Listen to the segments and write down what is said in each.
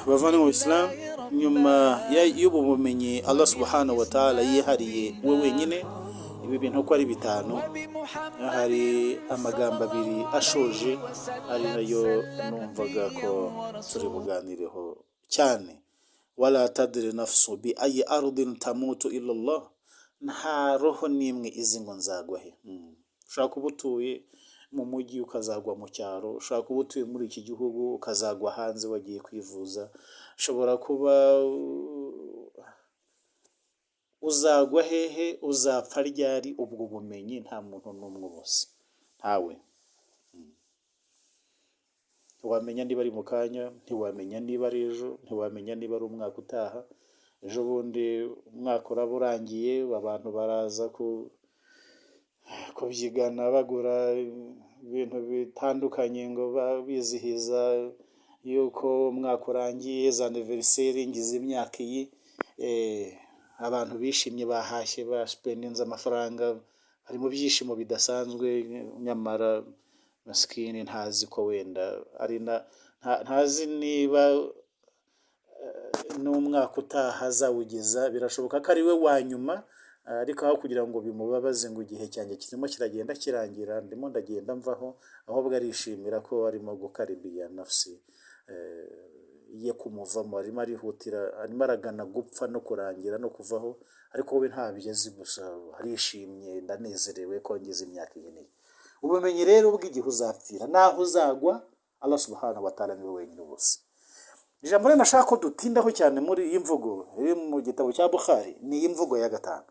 Bavandimwe mu Islam, nyuma y'ubu bumenyi Allah subhanahu wa ta'ala yihariye we wenyine, ibi bintu uko ari bitanu, hari amagambo abiri ashoje ari nayo numvaga ko turi buganireho cyane. Wala tadri nafsu bi ayi ardin tamutu illa Allah. Nta roho n'imwe izi ngo nzagwa he. Ushobora kuba utuye mu mujyi ukazagwa mu cyaro, ushobora kuba utuye muri iki gihugu ukazagwa hanze wagiye kwivuza, ushobora kuba uzagwa hehe, uzapfa ryari, ubwo bumenyi nta muntu n'umwe ubuzi, ntawe. Ntiwamenya niba ari mu kanya, ntiwamenya niba ari ejo, ntiwamenya niba ari umwaka utaha. Ejo bundi umwaka uraba urangiye, abantu baraza kubyigana bagura ibintu bitandukanye ngo bizihiza yuko umwaka urangiye, za anniversaire, ngize imyaka iyi. Abantu bishimye, bahashye, baspendinze amafaranga, bari mu byishimo bidasanzwe, nyamara masikini ntazi ko wenda ari na ntazi niba n'umwaka utaha azawugeza. Birashoboka ko ari we wa nyuma, ariko aho kugira ngo bimubabaze ngo igihe cyanjye kirimo kiragenda kirangira, ndimo ndagenda mvaho, ahubwo arishimira ko arimo gukaribia nafsi ye kumuvamo, arimo arihutira, arimo aragana gupfa no kurangira no kuvaho, ariko we ntabyo azi, gusa arishimye, ndanezerewe ko ngize imyaka iyi n'iyi. Ubumenyi rero bw'igihe uzapfira n'aho uzagwa, Allah subhanahu wa ta'ala niwe wenyine ubuzi. Ijambo rero nashaka ko dutindaho cyane muri iyi mvugo iri mu gitabo cya Bukhari ni iyi mvugo ya gatanu: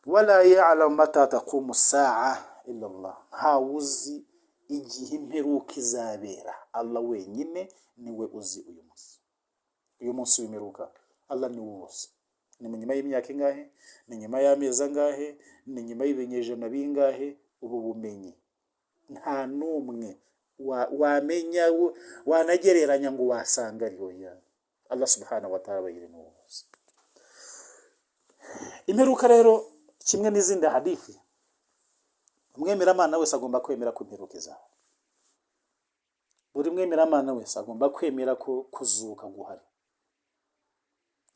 wala ya'lamu mata taqumu saa illa Allah. Ntawe uzi igihe imperuka izabera, Allah wenyine niwe uzi uyu munsi, uyu munsi w'imperuka Allah niwe uwuzi. Ni mu nyuma y'imyaka ingahe? Ni nyuma y'amezi angahe? Ni nyuma y'ibinyejana bingahe? Ubu bumenyi nta n'umwe wamenya, wanagereranya ngo wasanga ari oya. Allah subhanahu wa ta'ala wenyine niwe uwuzi imperuka. Rero kimwe n'izindi hadithi, umwemeramana wese agomba kwemera ko imperuka izaba. Buri mwemeramana wese agomba kwemera ko kuzuka guhari.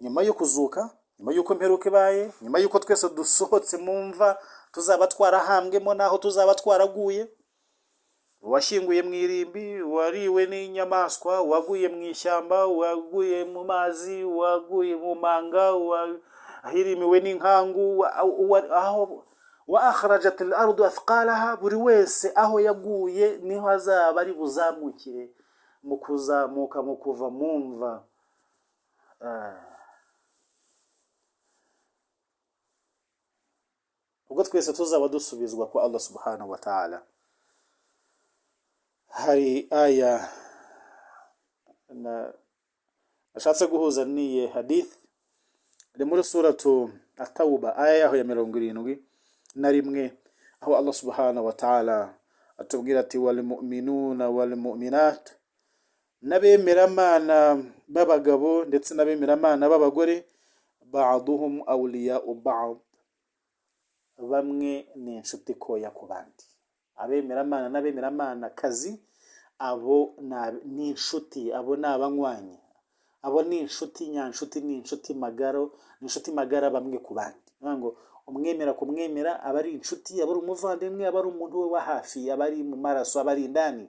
Nyuma yo kuzuka, nyuma y'uko imperuka ibaye, nyuma y'uko twese dusohotse mu mva tuzaba twarahambwemo n'aho tuzaba twaraguye, uwashyinguye mu irimbi, uwariwe n'inyamaswa, uwaguye mu ishyamba, uwaguye mu mazi, uwaguye mu manga, uwahirimiwe n'inkangu, aho wa akhrajat al-ardu athqalaha, buri wese aho yaguye niho azaba ari buzamukire mu kuzamuka, mu kuva mu mva. Ubwo twese tuzaba dusubizwa kwa Allah subhanahu wa ta'ala. Hari aya na nashatse guhuza n'iyi hadith, iri muri Suratu Atawuba, aya yaho ya 71, aho Allah subhanahu wa ta'ala atubwira ati: walmuminuna walmuminat, n'abemeramana b'abagabo ndetse n'abemeramana b'abagore, ba'duhum awliya'u ba'd, bamwe ni inshuti koya ku bandi. Abemeramana n'abemeramana kazi, abo ni inshuti, abo ni abanywanyi, abo ni inshuti nyanshuti, ni inshuti magaro, ni inshuti magara bamwe ku bandi. Ni ukuvuga ngo umwemera kumwemera aba ari inshuti, aba ari umuvandimwe, aba ari umuntu we wa hafi, aba ari mu maraso, aba ari indani.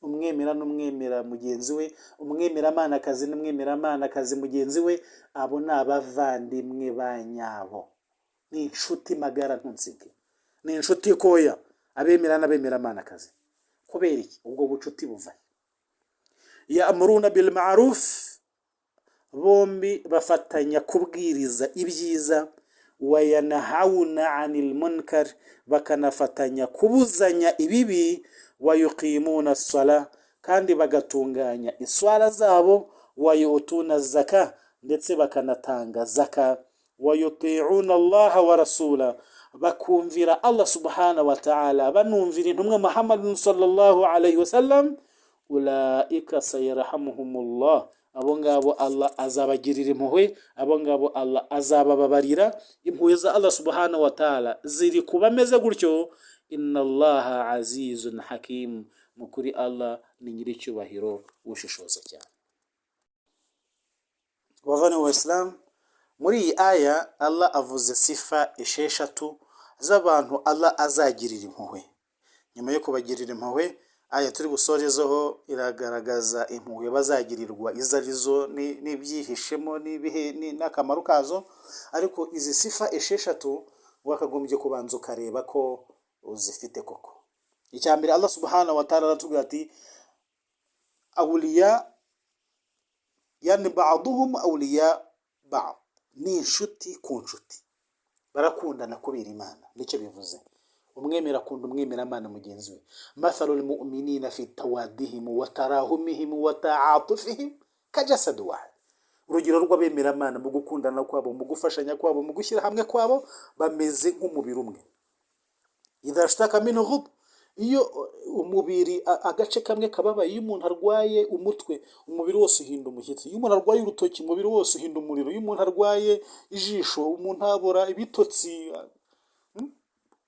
Umwemera n'umwemera mugenzi we, umwemeramanakazi n'umwemeramanakazi mugenzi we, abo ni abavandimwe ba nyabo, ni inshuti magara, ntunsige, ni inshuti koya, abemera n'abemeramana-kazi. Kubera iki? Ubwo bucuti buva he? Ya'muruna bil ma'ruf, bombi bafatanya kubwiriza ibyiza, wayanahawuna anil munkar, bakanafatanya kubuzanya ibibi, wayuqimuna sala, kandi bagatunganya iswara zabo, wayutuna zaka, ndetse bakanatanga zaka, wayuti'una Allaha wa rasula, bakumvira Allah subhanahu wa ta'ala, banumvira intumwa Muhammadun sallallahu alayhi wasallam. Ulaika sayarhamuhumullah, abo ngabo Allah azabagirira impuhwe, abo ngabo Allah azabababarira. Impuhwe za Allah subhanahu wa ta'ala ziri ku bameze gutyo. Inna Allaha azizun hakim, mu kuri Allah ni nyiricyubahiro ushishoza cyane. Bavandimwe Isilamu, muri iyi aya Allah avuze sifa esheshatu z'abantu Allah azagirira impuhwe. Nyuma yo kubagirira impuhwe, aya turi busorezeho iragaragaza impuhwe bazagirirwa izo arizo n'ibyihishemo n'ibihe n'akamaro kazo. Ariko izi sifa esheshatu wakagombye kubanza ukareba ko uzifite koko. Icya mbere, Allah سبحانه وتعالى aratubwira ati: أولياء، يعني بعضهم أولياء بعض, ni inshuti ku nshuti, barakundana kubera Imana. Nicyo bivuze. Umwemera akunda umwemeramana mugenzi we. مثل المؤمنين في توادهم وتراحمهم وتعاطفهم كجسد واحد. Urugero rw'abemeramana mu gukundana kwabo, mu gufashanya kwabo, mu gushyira hamwe kwabo, bameze nk'umubiri umwe. إذا اشتكى منه عضو, iyo umubiri agace kamwe kababaye, iyo umuntu arwaye umutwe, umubiri wose uhinda umushyitsi. Iyo umuntu arwaye urutoki, umubiri wose uhinda umuriro. Iyo umuntu arwaye ijisho, umuntu abura ibitotsi.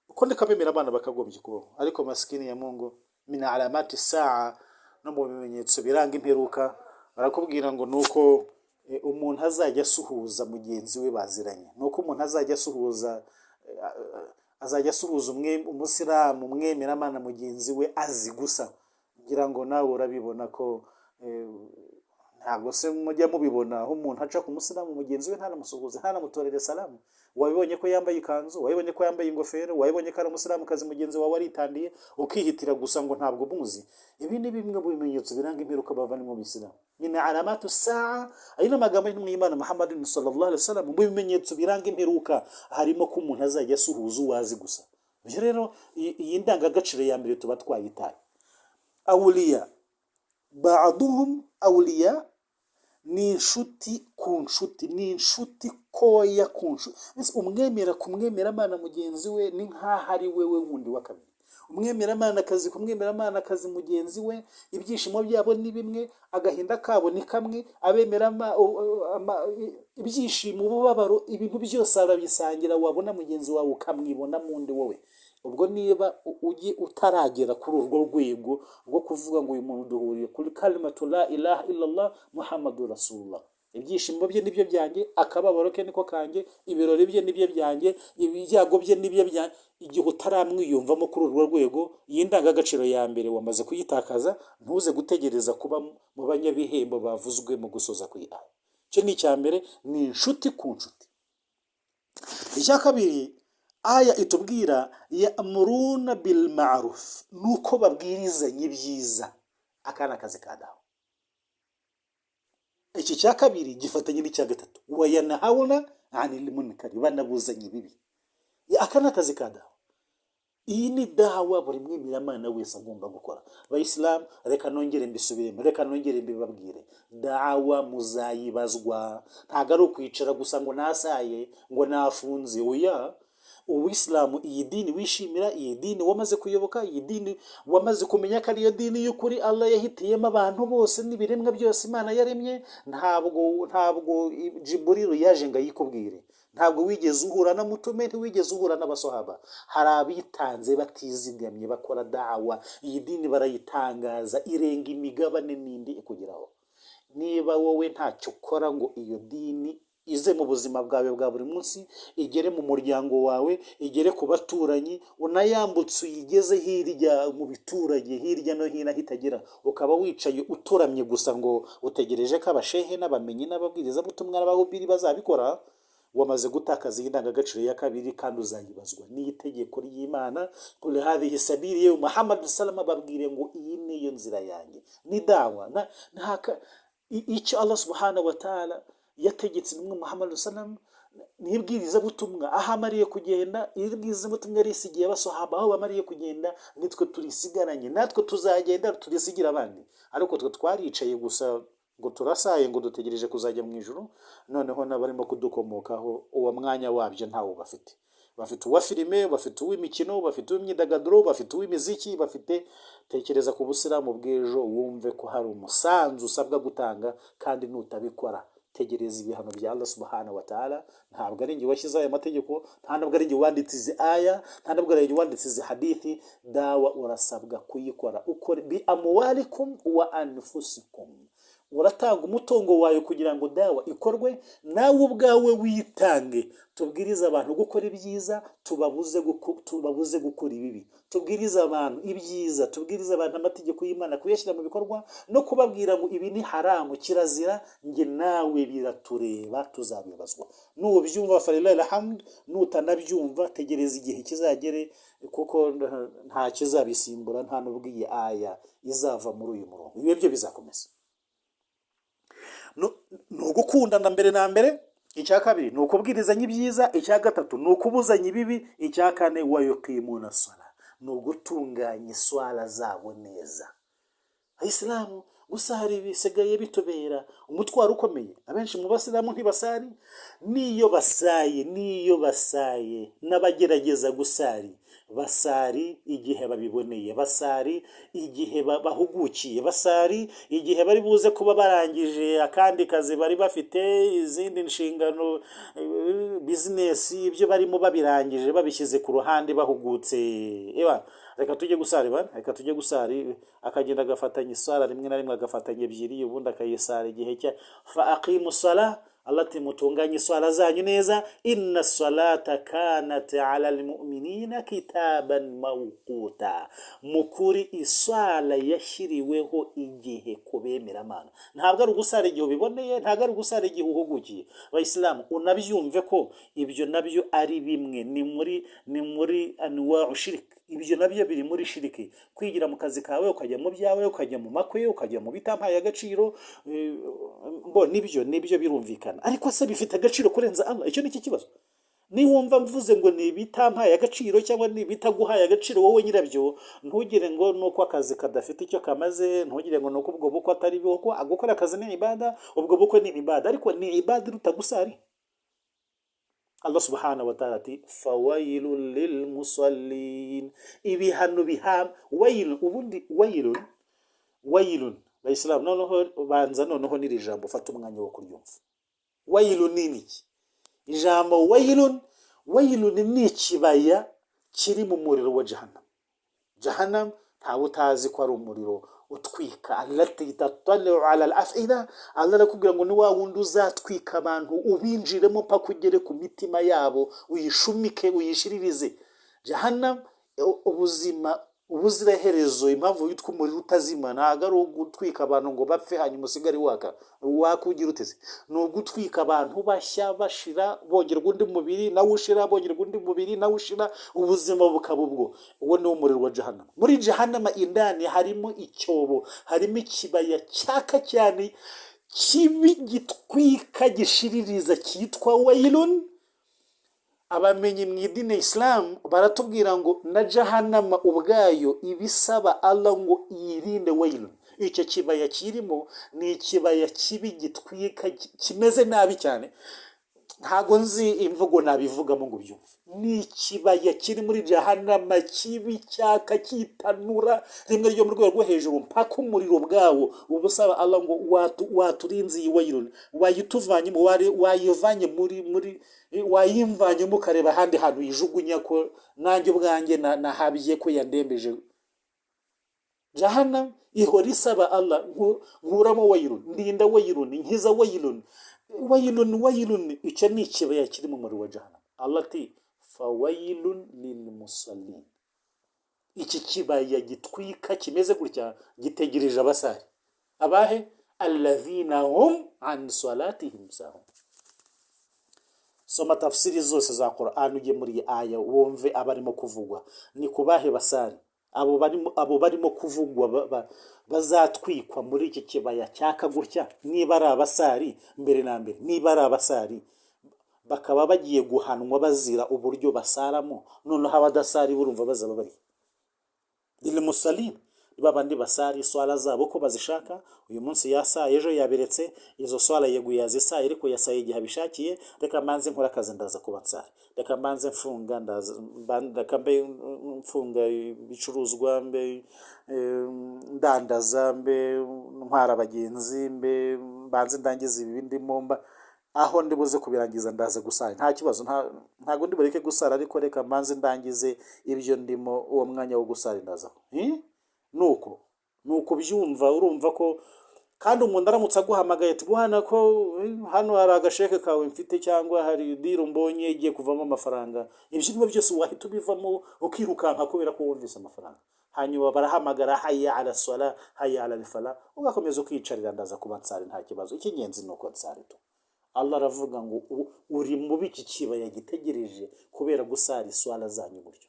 Uko niko abemera abana bakagombye kubaho. Ariko masikini ya Mungu, من علامات الساعة, no mu bimenyetso biranga imperuka, barakubwira ngo nuko umuntu azajya asuhuza mugenzi we baziranye, nuko umuntu azajya asuhuza umusilamu umwemeramana mugenzi we azi gusa. Ngira ngo nawe urabibona ko ntabwo se mujya mubibona aho umuntu aca ku musilamu mugenzi we ntanamusuhuze, ntanamutorere salamu? Wabibonye ko yambaye ikanzu, wabibonye ko yambaye ingofero, wabibonye ko ari umusilamukazi mugenzi wawe aritandiye, ukihitira gusa ngo ntabwo muzi. Ibi ni bimwe mu bimenyetso biranga imperuka, bavandimwe mu Bisilamu. من علامات الساعة, ayo ni amagambo y'intumwa y'Imana Muhammad صلى الله عليه وسلم. Mu bimenyetso biranga imperuka harimo ko umuntu azajya asuhuza uwo azi gusa. Ibyo rero, iyi ndangagaciro ya mbere tuba twayitaye. أولياء بعضهم أولياء, ni inshuti ku nshuti, ni inshuti koya ku nshuti. Mbese umwemera ku mwemeramana mugenzi we ni nk'aho ari wewe wundi wa kabiri. Umwemeramana-kazi ku mwemeramana-kazi mugenzi we, ibyishimo byabo ni bimwe, agahinda kabo ni kamwe. Abemera ibyishimo, ububabaro, ibintu byose arabisangira. Wabona mugenzi wawe ukamwibona mu undi wowe. Ubwo niba ujye utaragera kuri urwo rwego rwo kuvuga ngo uyu muntu duhuriye kuri كلمة لا إله إلا الله محمد رسول الله, ibyishimo bye nibyo byanjye, akababaro ke niko kanjye, ibirori bye nibyo byanjye, ibyago bye nibyo byanjye, igihe utaramwiyumvamo kuri urwo rwego, iyi ndangagaciro ya mbere wamaze kuyitakaza. Ntuze gutegereza kuba mu banyabihembo bavuzwe mu gusoza ku aya. Icyo ni icya mbere, ni inshuti ku nshuti. Icya kabiri aya itubwira: يأمرون بالمعروف, nuko babwirizanya ibyiza. Aka ni akazi ka dawa. Iki cya kabiri gifatanye n'icya gatatu: وينهون عن المنكر, banabuzanya ibibi. Aka ni akazi ka dawa. Iyi ni dawa buri mwemeramana wese agomba gukora. Abayisilamu, reka nongere mbisubiremo, reka nongere mbibabwire: dawa muzayibazwa. Ntabwo ari ukwicara gusa ngo nasaye, ngo nafunze. Oya. Ubuyisilamu, iyi dini wishimira, iyi dini wamaze kuyoboka, iyi dini wamaze kumenya ko ariyo dini y'ukuri Allah yahitiyemo abantu bose n'ibiremwa byose Imana yaremye, ntabwo Jiburiru yaje ngo ayikubwire, ntabwo wigeze uhura na mutume, ntiwigeze uhura n'abasohaba. Hari abitanze batizigamye bakora dawa, iyi dini barayitangaza, irenga imigabane n'indi ikugeraho. Niba wowe ntacyo ukora ngo iyo dini ize mu buzima bwawe bwa buri munsi, igere mu muryango wawe, igere ku baturanyi, unayambutse uyigeze hirya mu biturage, hirya no hino aho itagera, ukaba wicaye uturamye gusa ngo utegereje ko abashehe n'abamenyi n'ababwirizabutumwa n'abahubiri bazabikora, wamaze gutakaza iyi ndangagaciro ya kabiri kandi uzayibazwa. Ni itegeko ry'Imana: قل هذه سبيلي, yewe Muhammad salama, babwire ngo iyi niyo nzira yanjye. Ni dawa. Icyo Allah سبحانه وتعالى yategetse intumwa Muhammad sallam ni ibwirizabutumwa. Aho amariye kugenda, iri bwirizabutumwa risigiye abasohaba. Aho bamariye kugenda, nitwe turisigaranye, natwe tuzagenda turisigira abandi. Ariko twe twaricaye gusa ngo turasaye, ngo dutegereje kuzajya mu ijuru, noneho n'abarimo kudukomokaho uwo mwanya wabyo ntawo bafite. Bafite uwa filime, bafite uw'imikino, bafite uw'imyidagaduro, bafite uw'imiziki, bafite. Tekereza ku busilamu bw'ejo, wumve ko hari umusanzu usabwa gutanga, kandi nutabikora tegereza ibihano bya Allah سبحانه وتعالى. Ntabwo ari njye washyizeho aya mategeko, nta nubwo ari njye wanditse izi aya, nta nubwo ari njye wanditse izi hadithi. Dawa urasabwa kuyikora ukora بأموالكم وأنفسكم. Uratanga umutungo wawe kugira ngo dawa ikorwe, nawe ubwawe witange. Tubwirize abantu gukora ibyiza, tubabuze gukora ibibi. Tubwirize abantu ibyiza, tubwirize abantu amategeko y'Imana, kuyashyira mu bikorwa no kubabwira ngo ibi ni haramu, kirazira. Njye nawe biratureba, tuzabibazwa. Nubyumva فلله الحمد, nutanabyumva tegereza igihe kizagere, kuko nta kizabisimbura, nta n'ubwo iyi aya izava muri uyu murongo. Ibi byo bizakomeza. Ni ugukundana mbere na mbere. Icya kabiri ni ukubwirizanya ibyiza. Icya gatatu ni ukubuzanya ibibi. Icya kane, ويقيمون الصلاة, ni ugutunganya iswara zabo neza. Abayisilamu, gusari bisigaye bitubera umutwaro ukomeye. Abenshi mu basilamu ntibasari. N'iyo basaye, n'abagerageza gusari, basari igihe babiboneye, basari igihe bahugukiye, basari igihe bari buze kuba barangije akandi kazi bari bafite, izindi nshingano, business, ibyo barimo babirangije, babishyize ku ruhande, bahugutse. Ewa, reka tujye gusari bana, reka tujye gusari. Akagenda agafatanya isara, rimwe na rimwe agafatanya ebyiri, ubundi akayisara igihe cya. فأقيموا الصلاة. Allah ati: "Mutunganye iswara zanyu neza." إن الصلاة كانت على المؤمنين كتابا موقوتا. Mu kuri iswara yashyiriweho igihe ku bemeramana. Ntabwo ari ugusara igihe ubiboneye, ntabwo ari ugusara igihe uhugukiye. Abayisilamu, unabyumve ko ibyo nabyo ari bimwe, ni muri أنواع الشرك. Ibyo nabyo biri muri shiriki. Kwigira mu kazi kawe, ukajya mu byawe, ukajya mu makwe, ukajya mu bitampaye agaciro, mbo nibyo birumvikana. Ariko se bifite agaciro kurenza Allah? Icyo ni cyo kibazo. Niwumva mvuze ngo ni ibitampaye agaciro cyangwa ni ibitaguhaye agaciro wowe nyirabyo, ntugire ngo nuko akazi kadafite icyo kamaze, ntugire ngo nuko ubwo bukwe atari bwo. Gukora akazi ni ibada, ubwo bukwe ni ibada, ariko ni ibada iruta gusari? Allah سبحانه وتعالى ati: فويل للمصلين. Ibihano biham ويل. Ubundi ويل، ويل, bayisilamu, noneho banza, noneho n'iri jambo ufata umwanya wo kuryumva. ويل ni iki? Ijambo ويل, ويل ni ikibaya kiri mu muriro wa Jahannam. Jahannam ntawe utazi ko ari umuriro utwika. التي تطلع على الأفئدة. Allah arakubwira ngo ni wa wundi uzatwika abantu, ubinjiremo mpaka ugere ku mitima yabo, uyishumike, uyishiririze. Jahannam, ubuzima ubuziraherezo. Impamvu witwa umuriro utazima, ntabwo ari ugutwika abantu ngo bapfe hanyuma usigare waka waka ugira uteze. Ni ugutwika abantu bashya, bashira, bongerwa undi mubiri nawe ushira, bongerwa undi mubiri nawe ushira, ubuzima bukaba ubwo. Uwo ni wo muriro wa Jahannama. Muri Jahannama indani harimo icyobo, harimo ikibaya cyaka cyane, kibi, gitwika, gishiririza, cyitwa ويل. Abamenyi mu idini Isilamu baratubwira ngo na Jahanama ubwayo ibisaba Allah ngo yirinde ويل. Icyo kibaya kirimo ni ikibaya kibi, gitwika, kimeze nabi cyane. Ntago nzi imvugo nabivugamo ngo ubyumve. Ni ikibaya kiri muri Jahanama kibi, cyaka, kitanura rimwe ryo mu rwego rwo hejuru, mpaka umuriro ubwawo uba usaba Allah ngo waturinze iyi ويل, wayituvanyemo, wayivanye muri wayimvanyemo, ukareba ahandi hantu yijugunya, ko nanjye ubwanjye nahabye ko yandembeje. Jahannam ihora isaba Allah: "Nkuramo ويل, ndinda ويل, nkiza ويل, ويل, ويل." Icyo ni ikibaya kiri mu muriro wa Jahannam. Allah ati: فويل للمصلين. Iki kibaya gitwika kimeze gutya gitegereje abasari. Abahe? الذين هم عن صلاتهم ساهون. Soma tafsiri zose za Quran, ujye muri iyi aya wumve abarimo kuvugwa ni kubahe basari. Abo barimo kuvugwa bazatwikwa muri iki kibaya cyaka gutya, niba ari abasari mbere na mbere, niba ari abasari bakaba bagiye guhanwa bazira uburyo basaramo, noneho abadasari burumva bazaba bari للمصلين, babandi basari swala zabo uko bazishaka. Uyu munsi yasaye, ejo yaberetse izo swala, yego yazisaye, ariko yasaye igihe abishakiye. Reka mbanze nkora akazi, ndaza kuba nsari. Reka mbanze mfunga, ndaza reka mbe mfunga ibicuruzwa, mbe ndandaza, mbe ntwara abagenzi, mbe mbanze ndangize ibi ndimo, mba aho ndi buze kubirangiza ndaza gusara, nta kibazo, ntabwo ndi bureke gusara, ariko reka mbanze ndangize ibyo ndimo, uwo mwanya wo gusara ndaza. Nuko byumva, urumva ko Kandi umuntu aramutse aguhamagaye ati: "Bwana, ko hano hari agasheke kawe mfite, cyangwa hari deal mbonye igiye kuvamo amafaranga," ibyo ngibyo byose wahita ubivamo ukirukanka kubera ko wumvise amafaranga. Hanyuma barahamagara: "Hayya ala sala, hayya ala fala," ugakomeza ukiyicarira: "Ndaza kuba nsari, nta kibazo, icy'ingenzi ni uko nsari tu." Allah aravuga ngo uri mubi, iki kibaya gitegereje kubera gusara iswala zanyu gutyo,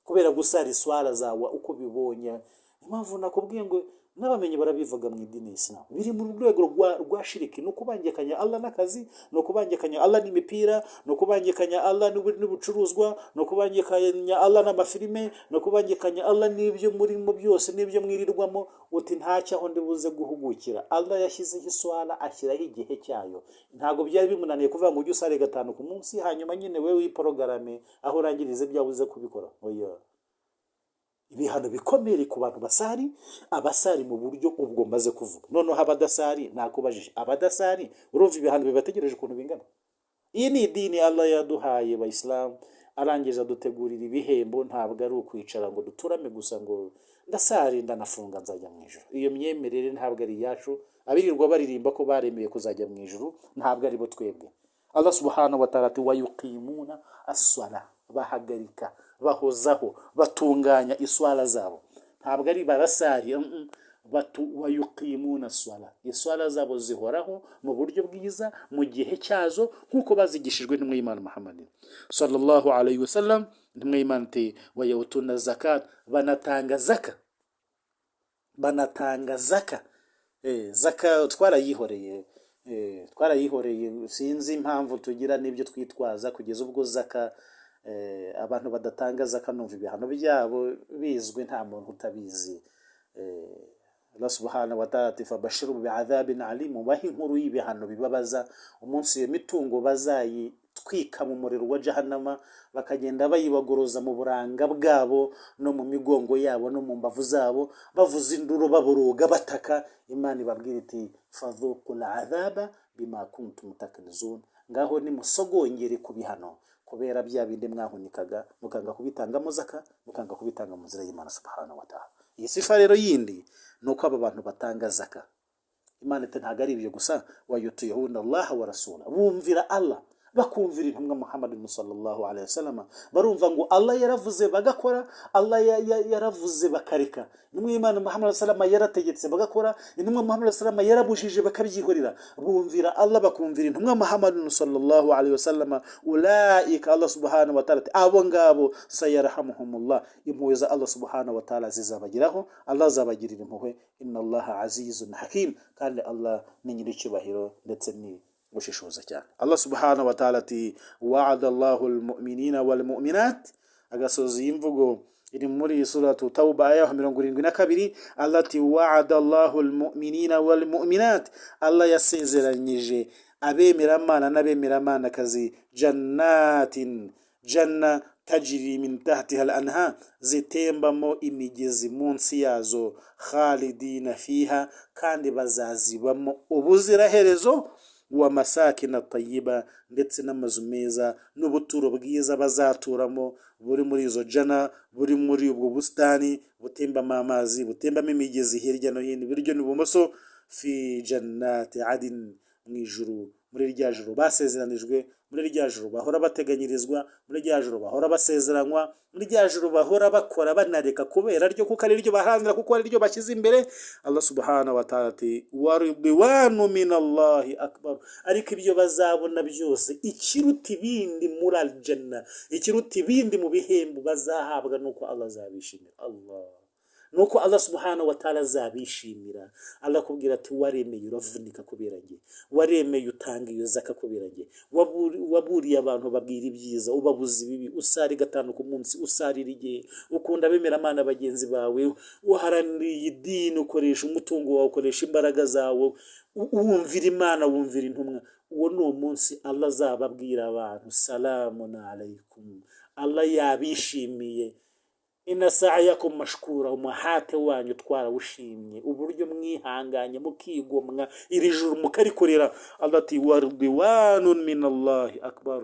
kubera gusara iswala zawe uko ubibonye. Impamvu nakubwiye ngo n'abamenyi barabivuga mu idini y'Isilamu, biri mu rwego rwa shiriki. Ni ukubangikanya Allah n'akazi, ni ukubangikanya Allah n'imipira, ni ukubangikanya Allah n'ubucuruzwa, ni ukubangikanya Allah n'amafilime, ni ukubangikanya Allah n'ibyo murimo byose, n'ibyo mwirirwamo, uti: "Ntacyo, aho ndibuze guhugukira." Allah yashyizeho iswala, ashyiraho igihe cyayo. Ntabwo byari bimunaniye kuvuga ngo ujye usare gatanu ku munsi, hanyuma nyine wewe wiporogaramu aho urangiriza ibyawe uze kubikora. Oya, ibihano bikomeye ku bantu basari, abasari mu buryo ubwo maze kuvuga. Noneho abadasari, nakubajije, abadasari urumva ibihano bibategereje ukuntu bingana? Iyi ni idini Allah yaduhaye bayisilamu, arangije adutegurira ibihembo. Ntabwo ari ukwicara ngo duturame gusa ngo ndasari, ndanafunga, nzajya mu ijuru. Iyo myemerere ntabwo ari iyacu. Abirirwa baririmba ko baremeye kuzajya mu ijuru ntabwo ari bo twebwe. Allah subhanahu wa ta'ala ati: "Wayuqimuna as-sala," bahagarika, bahozaho, batunganya iswala zabo. Ntabwo ari barasari, batu wayuqimuna swala, iswala zabo zihoraho mu buryo bwiza, mu gihe cyazo, nk'uko bazigishijwe n'intumwa y'Imana Muhammad sallallahu alayhi wasallam. Intumwa y'Imana iti: "Wayutuna zakat," banatanga zaka, banatanga zaka. Zaka twarayihoreye, twarayihoreye. Sinzi impamvu tugira n'ibyo twitwaza kugeza ubwo zaka, abantu badatanga zaka numva ibihano byabo bizwi, nta muntu utabizi. Allah subhanahu wa ta'ala ati: "Fabashiru bi'adhabin alim," bahe inkuru y'ibihano bibabaza umunsi iyo mitungo bazayitwika mu muriro wa Jahannama, bakagenda bayibagoroza mu buranga bwabo no mu migongo yabo no mu mbavu zabo, bavuza induru, baboroga, bataka. Imana ibabwira iti: "Fadhuqul adhaba bima kuntum taknizun," ngaho nimusogongere ku bihano kubera bya bindi mwahunikaga, mukanga kubitangamo zaka, mukanga kubitanga mu nzira y'Imana subhanahu wa ta'ala. Iyi sifa rero yindi ni uko aba bantu batanga zaka. Imana iti: "Ntabwo ari ibyo gusa, wayutiyuna Allah wa rasula," bumvira Allah, bakumvira intumwa Muhammad sallallahu alaihi wasallam. Barumva ngo Allah yaravuze bagakora, Allah yaravuze bakareka, intumwa y'Imana Muhammad sallallahu yarategetse bagakora, intumwa Muhammad sallallahu yarabujije bakabyihorera. Bumvira Allah, bakumvira intumwa Muhammad sallallahu alaihi wasallam. Ulaika, Allah subhanahu wa ta'ala ati: "Abo ngabo sayarhamuhumullah," impuhwe za Allah subhanahu wa ta'ala zizabageraho, Allah azabagirira impuhwe. Inna Allah azizun hakim, kandi Allah ni nyiricyubahiro ndetse ni gushishoza cyane. Allah subhanahu wa ta'ala ati: "Wa'ada Allahu almu'minina walmu'minat," agasoza iyi mvugo iri muri suratu Tauba, aya 72. Allah ati: "Wa'ada Allahu almu'minina walmu'minat," Allah yasezeranyije abemeramana n'abemeramanakazi jannatin, janna, tajri min tahtiha al-anhar, zitembamo imigezi munsi yazo, khalidina fiha, kandi bazazibamo ubuziraherezo, wa masakina tayiba, ndetse n'amazu meza n'ubuturo bwiza bazaturamo buri muri izo jana, buri muri ubwo busitani butembamo amazi, butembamo imigezi hirya no hino, iburyo n'ibumoso, fi jannati adin, mu ijuru, muri rya juru basezeranijwe, muri rya juru bahora bateganyirizwa, muri rya juru bahora basezeranywa, muri rya juru bahora bakora banareka kubera ryo, kuko ari ryo baharanira, kuko ari ryo bashyize imbere. Allah subhanahu wa ta'ala ati: "Waridwanu min Allahi akbar," ariko ibyo bazabona byose, ikiruta ibindi muri aljanna, ikiruta ibindi mu bihembo bazahabwa, nuko Allah azabishimira. Allah, nuko Allah subhanahu wa ta'ala azabishimira. Allah akubwira ati: "Waremeye uravunika kubera njye, waremeye utanga iyo zaka kubera njye, waburiye abantu, babwira ibyiza, ubabuza ibibi, usari gatanu ku munsi, usarira igihe, ukunda abemeramana bagenzi bawe, uharanira idini, ukoresha umutungo wawe, ukoresha imbaraga zawe, wumvira Imana, wumvira intumwa." Uwo ni umunsi Allah azababwira abantu: "Salamun alaykum," Allah yabishimiye. "Inna sa'yakum mashkura," umuhate wanyu twarawushimye, uburyo mwihanganye mukigomwa iri juru mukarikorera. Allah ati: "Waridwanun min Allahi akbar,"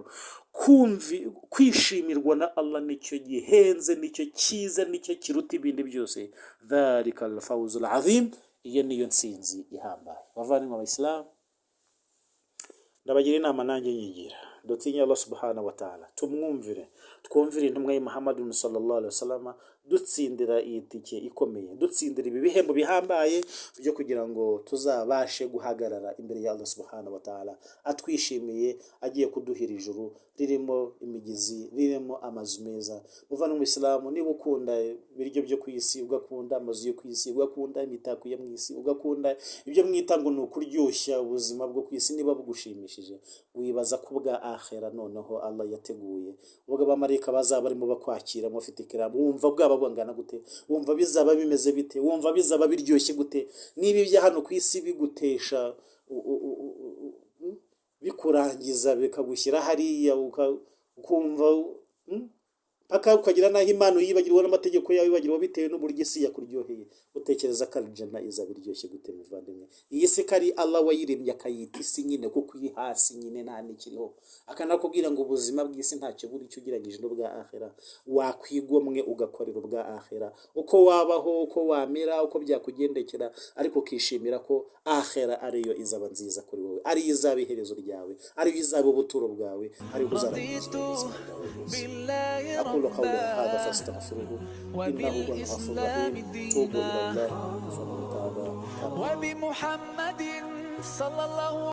kumvi kwishimirwa na Allah nicyo gihenze, nicyo cyiza, nicyo kiruta ibindi byose. Dhalika alfawzul azim. Iyo niyo ntsinzi ihambaye. Bavandimwe abayisilamu, ndabagira inama nanjye nyigira: dutinye Allah subhanahu wa ta'ala, tumwumvire, twumvire intumwa ye Muhammadun sallallahu alaihi wasallam, dutsindira iyi tike ikomeye, dutsindira ibi bihembo bihambaye byo kugira ngo tuzabashe guhagarara imbere ya Allah subhanahu wa ta'ala atwishimiye, agiye kuduhira ijuru ririmo imigezi, ririmo amazu meza. Muvandimwe isilamu, niba ukunda ibiryo byo ku isi, ugakunda amazu yo ku isi, ugakunda imitako yo mu isi, ugakunda ibyo mwita ngo ni ukuryoshya ubuzima bwo ku isi, niba bugushimishije, wibaza ko bwa akhera noneho Allah yateguye, ubwo abamarayika bazaba barimo bakwakira mufite ikiramu, wumva bwaba bungana gute? Wumva bizaba bimeze bite? Wumva bizaba biryoshye gute? Niba ibya hano ku isi bigutesha bikurangiza, bikagushyira hariya, ukumva paka ukagira n'aho Imana uyibagirwa n'amategeko yawe wibagirwa bitewe n'uburyo isi yakuryoheye, utekereza ko aljana izaba iryoshye gute, muvandimwe? Iyi si ko ari Allah wayiremye, akayita isi nyine kuko iri hasi nyine nta n'ikiriho, akanakubwira ngo ubuzima bw'isi ntacyo buri cyo ugereranyije n'ubwa akhera, wakwigomwe ugakorera ubwa akhera, uko wabaho, uko wamera, uko byakugendekera, ariko ukishimira ko akhera ariyo izaba nziza kuri wowe, ariyo izaba iherezo ryawe, ariyo izaba ubuturo bwawe, ariho uzarangiza ubuzima bwawe bwose. بالله أقول قولي هذا ربا فاستغفروه إنه هو الغفور وبالإسلام الرحيم. توبوا إلى دينا الله، فمن تاب تاب. وبمحمد صلى الله